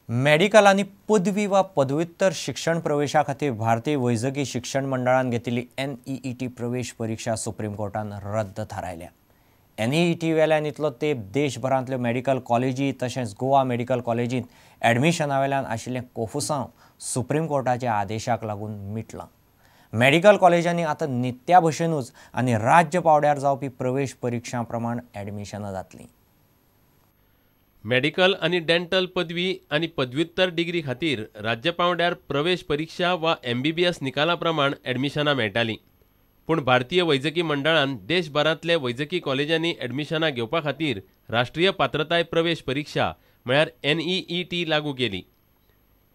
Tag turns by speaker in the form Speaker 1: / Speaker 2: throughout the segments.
Speaker 1: Medical आनी पदवी वा पदव्युत्तर शिक्षण प्रवेशा खातीर भारतीय वैजकी शिक्षण मंडळान घेतिल्ली NEET प्रवेश परीक्षा सुप्रीम कोर्टान रद्द थारायल्या। NEET वेल्यान इतलो तेंप देशभरांतल्यो मेडिकल कॉलेजी तशेंच गोवा मेडिकल कॉलेजींत एडमिशना वेल्यान आशिल्लें कोफुसांव सुप्रीम कोर्टाच्या आदेशाक लागून मिटलां। मेडिकल कॉलेजांनी आतां नित्या भशेनूच आनी राज्य पावड्यार जावपी प्रवेश परिक्षा प्रमाण एडमिशनां जातलीं।
Speaker 2: मेडिकल आनी डेंटल पदवी आनी पदव्युत्तर डिग्री खातीर राज्य पांवड्यार प्रवेश परीक्षा वा MBBS निकाला प्रमाण एडमिशनां मेळटालीं। पूण भारतीय वैजकी मंडळान देशभरांतले वैजकी कॉलेजांनी एडमिशनां घेवपा खातीर राष्ट्रीय पात्रताय प्रवेश परीक्षा म्हळ्यार NEET लागू केली।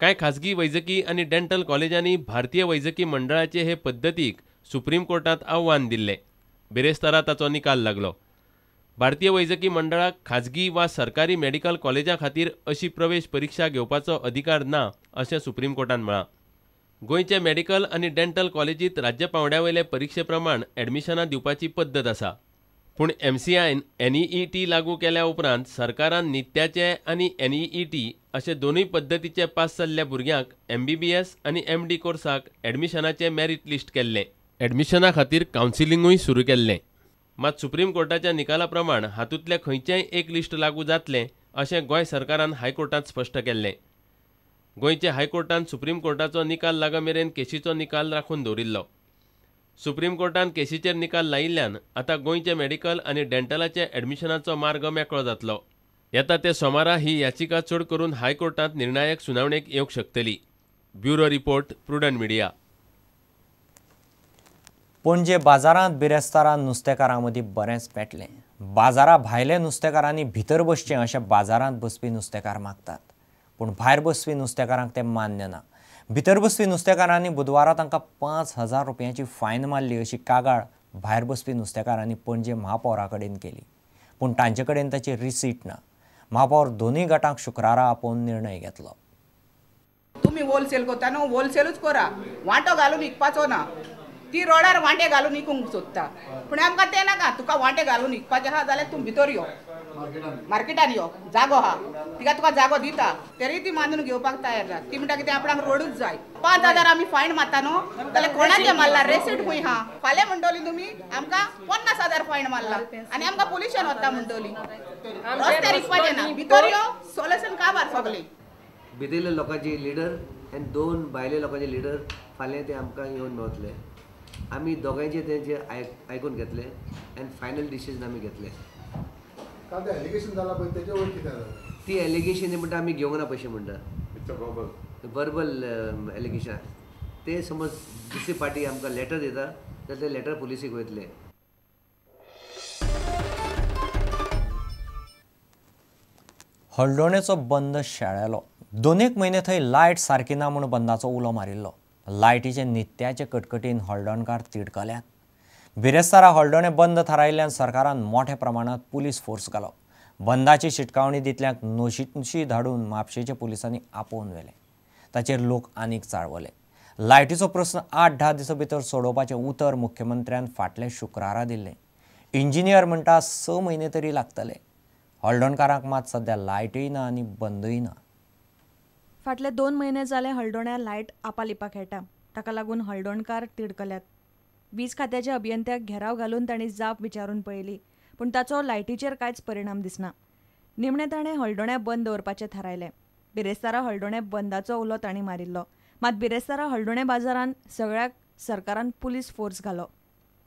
Speaker 2: कांय खाजगी वैजकी आनी डेंटल कॉलेजांनी भारतीय वैजकी मंडळाचे हे पद्दतीक सुप्रीम कोर्टांत आव्हान दिल्लें। बिरेस्तारा ताचो निकाल लागलो। भारतीय वैजकी मंडळाक खाजगी वा सरकारी मेडिकल कॉलेजां खातीर अशी प्रवेश परीक्षा घेवपाचो अधिकार ना अशें सुप्रीम कोर्टान म्हळां। गोंयचे मेडिकल आनी डेंटल कॉलेजींत राज्य पांवड्या वयले परिक्षे प्रमाण एडमिशनां दिवपाची पद्दत आसा। पूण MCIन NEET लागू केल्या उपरांत सरकारान नित्याचे आनी NEET अशे दोनूय पद्दतीचे पास जाल्ल्या भुरग्यांक MBBS आनी MD कोर्साक एडमिशनाचें मेरीट लिस्ट केल्लें। एडमिशना खातीर कावन्सिलिंगूय सुरू केल्लें। मात सुप्रीम कोर्टाच्या निकाला प्रमाण हातूंतलें खंयचेंय एक लिस्ट लागू जातलें अशें गोंय सरकारान हायकोर्टांत स्पश्ट केल्लें। गोंयचे हायकोर्टान सुप्रीम कोर्टाचो निकाल लागा मेरेन केशीचो निकाल राखून दवरिल्लो। सुप्रीम कोर्टान केशीचेर निकाल लायिल्ल्यान आतां गोंयचे मेडिकल आनी डेंटलाचे एडमिशनाचो मार्ग मेकळो जातलो। येता ते सोमारा ही याचिका चड करून हायकोर्टांत निर्णायक सुनावणेक येवंक शकतली। Bureau report, Prudent Media.
Speaker 1: Panaji बाजारांत बिरेस्तारा नुस्तेकारां मदीं बरेंच पेटलें। बाजारा भायले नुस्तेकारांनी भितर बसचें अशें बाजारांत बसपी नुस्तेकार मागतात, पूण भायर बसपी नुस्तेकारांक तें मान्य ना। भितर बसपी नुस्तेकारांनी बुधवारा तांकां 5,000 रुपयांची फायन मारली अशी कागाळ भायर बसपी नुस्तेकारांनी पणजे महापौरा कडेन केली, पूण तांचे कडेन ताची रिसीट ना। महापौर दोनूय गटांक शुक्रारा आपोवन निर्णय घेतलो।
Speaker 3: तुमी होलसेल करता न्हू, होलसेलूच करा, वांटो घालून विकपाचो ना। ती रोडार वांटे घालून विकूंक सोदता, पूण आमकां तें नाका। तुका वांटे घालून विकपाचें आहा जाल्यार तूं भितर यो, मार्केटान यो, जागो आहा तिका, तुका जागो दिता, तरी ती मानून घेवपाक तयार ना। ती म्हणटा कितें आपणाक रोडूच जाय। 5,000 आमी फायन मारता न्हू, जाल्यार कोणाचें मारला रेसीट खंय आहा? फाल्यां म्हणटली तुमी आमकां 50,000 फायन मारला आनी आमकां पोलिशन वता म्हणटली। रस्त्यार विकपाचें ना, भितर यो, सोल्युशन काबार सगळें।
Speaker 4: भितरले लोकांचे लिडर आनी दोन भायले लोकांचे लिडर फाल्यां ते आमकां येवन मेवतले। आमी दोगांयचे तेंचे आयकून घेतले आनी फायनल डिसिजन आमी घेतले। ती एलिगेशन म्हणटा आमी घेवंक ना पयशे म्हणटा, वर्बल एलिगेशन। ते समज दुसरी पार्टी आमकां लेटर दिता जाल्यार ते लेटर पुलिसीक वयतले।
Speaker 1: हळदोणेचो बंद शेळेलो। 2 म्हयने थंय लायट सारकी ना म्हूण बंदाचो उलो मारिल्लो। लायटीचे नित्याचे कटकटीन हळदोणकार तिडकल्यात। बिरेस्तारा हळदोणे बंद थारायिल्ल्यान सरकारान मोठ्या प्रमाणात पुलीस फोर्स घालो। बंदाची शिटकावणी दितल्यांक नोशिशी धाडून म्हापशेच्या पुलिसांनी आपोवन व्हेले। ताचेर लोक आनीक चाळवले। लायटीचो प्रस्न 8-10 दिसां भितर सोडोवपाचें उतर मुख्यमंत्र्यान फाटल्या शुक्रारा दिल्लें। इंजिनियर म्हणटा 6 म्हयने तरी लागतले। हळदोणकारांक मात सद्या लायटूय ना आनी बंदूय ना।
Speaker 5: फाटले 2 म्हयने जाले हळदोण्या लायट आपालिपा खेळटा, ताका लागून हळदोणकार तिडकल्यात। वीज खात्याच्या अभियंत्याक घेराव घालून तांणी जाप विचारून पळयली, पूण ताचो लायटीचेर कांयच परिणाम दिसना। निमणें ताणें हळदोण्या बंद दवरपाचें थारायलें। बिरेस्तारा हळदोण्या बंदाचो उलो तांणी मारिल्लो, मात बिरेस्तारा हळदोणे बाजारान सगळ्याक सरकारान पुलीस फोर्स घालो।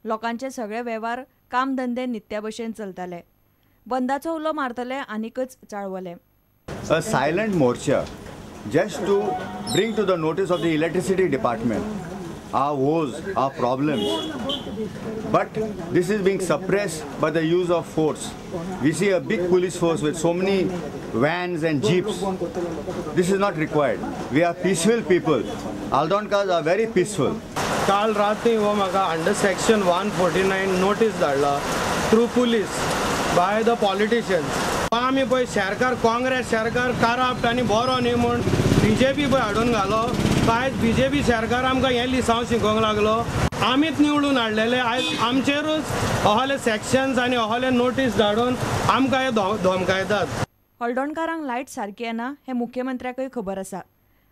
Speaker 5: लोकांचे सगळे वेव्हार कामधंदे नित्या भशेन चलताले। बंदाचो उलो मारतले आनीकच चाळवले।
Speaker 6: A silent morcha just to bring to the notice of the electricity department our woes, our problems. But this is being suppressed by the use of force. We see a big police force with so many vans and jeeps. This is not required. We are peaceful people. Aldonkars are very peaceful.
Speaker 7: काल राती हो म्हाका under section 149 notice धाडला through police by the politicians. आमी पळय सरकार, काँग्रेस सरकार corrupt आनी बरो न्ही म्हूण बीजेपी पळय हाडून घालो। आयज बीजेपी सरकार आमकां हें लिसांव शिकोवंक लागलो। आमीच निवडून हाडलेले, आयज आमचेरूच अहले सेक्शन्स आनी अहले नोटीस धाडून आमकां हे धमकायतात।
Speaker 5: हळदोणकारांक लायट सारकी येना हें मुख्यमंत्र्याकय खबर आसा.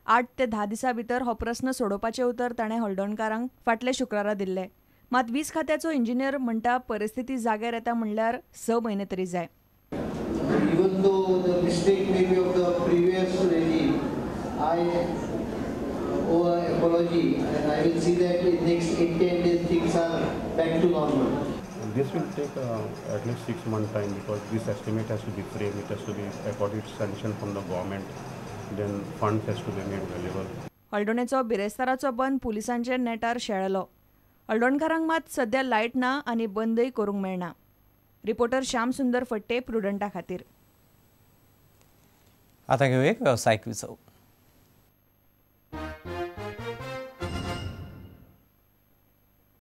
Speaker 5: 8 ते 10 दिसां भितर हो प्रस्न सोडोवपाचें उतर ताणें हळदोणकारांक फाटले शुक्रारा दिल्लें. मात वीज खात्याचो इंजिनियर म्हणटा परिस्थिती जाग्यार येता म्हणल्यार 6 म्हयने तरी जाय.
Speaker 8: Even though the mistake may be of the previous regime, I owe an apology and I will see that in next 8-10 days things are back to normal.
Speaker 9: This will take at least 6 months time because this estimate has to be framed, it has to be accorded sanction from the government, then funds has to be made available.
Speaker 5: हळदोणेचो बिरेस्ताराचो बंद पुलिसांचे नेटार शेळलो. हळदोणकारांक मात सध्या light ना आनी बंदय करूंक मेळना. Reporter Shyam सुंदर फट्टे, प्रुडंटा खातीर.
Speaker 1: आतां घेवया एक वेवसायीक विसव.